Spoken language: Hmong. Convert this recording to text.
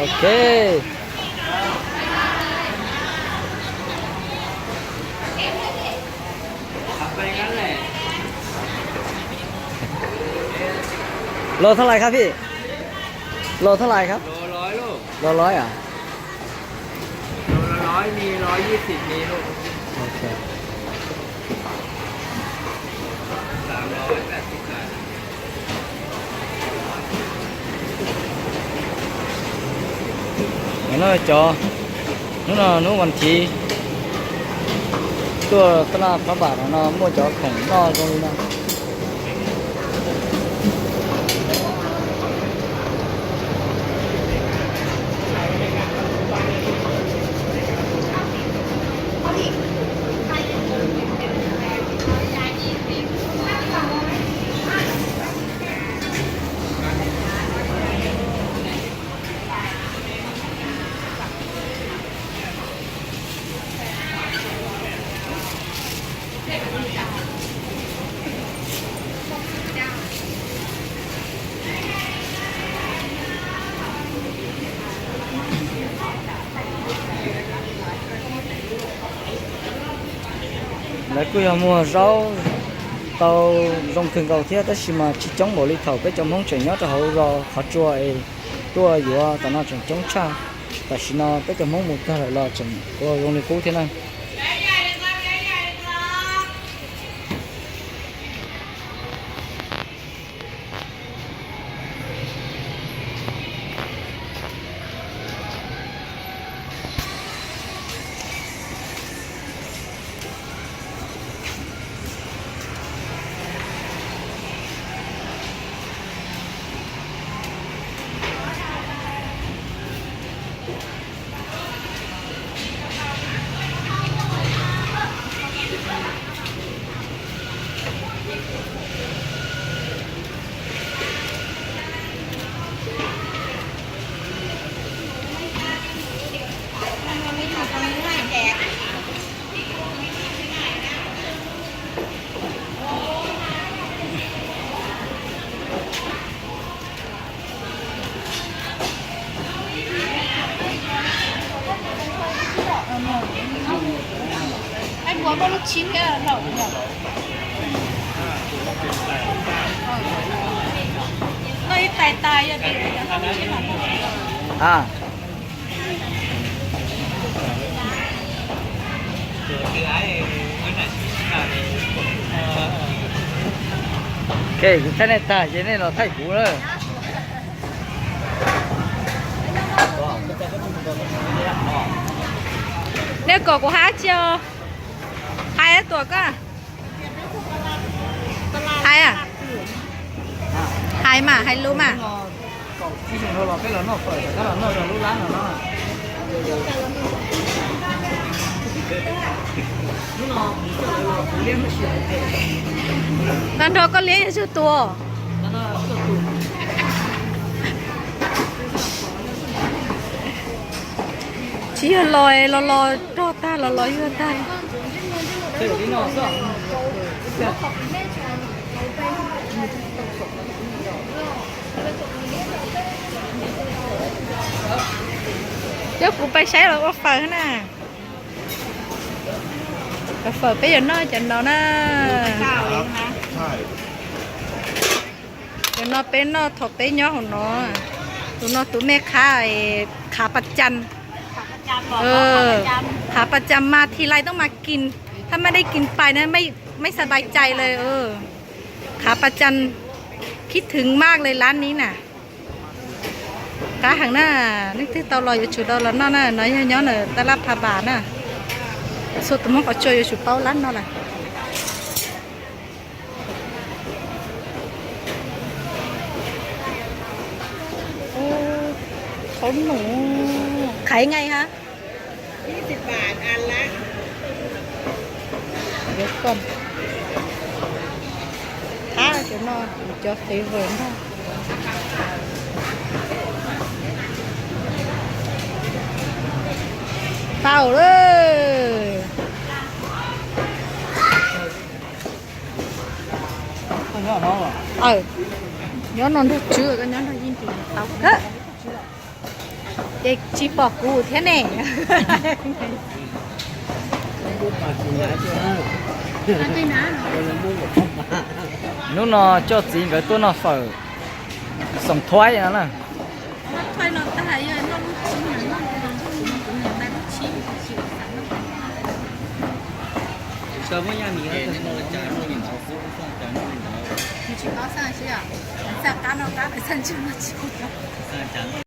Ok.โลเท่าไหร่ครับพี่ โลเท่าไหร่ครับ โลร้อยเหรอ โลร้อยมีร้อยยี่สิบมีลูก โอเค สามร้อยแปดสิบบาท Cov, hnub no hnub vas thiv, tuaj taj laj Phab Npas no muaj cov khoom noj zoo li no. Lawv kuj yog muag zaub tau zoo kawg nkaus thiab, tab sis mas tsis coob npaum li thaum peb cov Hmoob tseem nyob rau hauv zos qhov tsua es tuaj yuav tom no tseem coob tshaj. Tam sim no peb cov Hmoob mus tag lawm los tseem ua zoo li qub thiab na. Kuv thaij nej tag ces nej los thaij kuv na. Nej kom kuv hais tsi os? Hais tuam koj. Hais, hais mas, hais lus mas. Tag nrho koj liab yog tsawg tus? Tsis yog los, los los rog tag, los los yuag tag. Coj kuv pais saib los ua fawm na. Cov fawm peb yuav noj cov no na. Cov no peb noj thaum peb nyob hauv no. Tus no tus me qhab, qhab pas cas. Qhab pas cas mas thì lạiต้องมากิน.ถ้าไม่ได้กินไปนะ ไม่ ไม่สบายใจเลย. Qhab pas cas, kiv thwv maj li lab nib na. Qab heev na, leej twg tau los yuav tsum tau los noj na, no yog nyob na taj laj Phab Npas na. Txhua tus Hmoob qhov tsua yuav tsum paub lab no lawm. Khav nqaij ha. Thab cov no, cov flavor no. Tau lawm. Nyob no nrog tswb, koj nyob nrog yeej tsis tau kawg. Ces tsis pom kuv thiab ne. Hnub no coj txiv nkawd tuaj noj fawm xoom thuaib no na.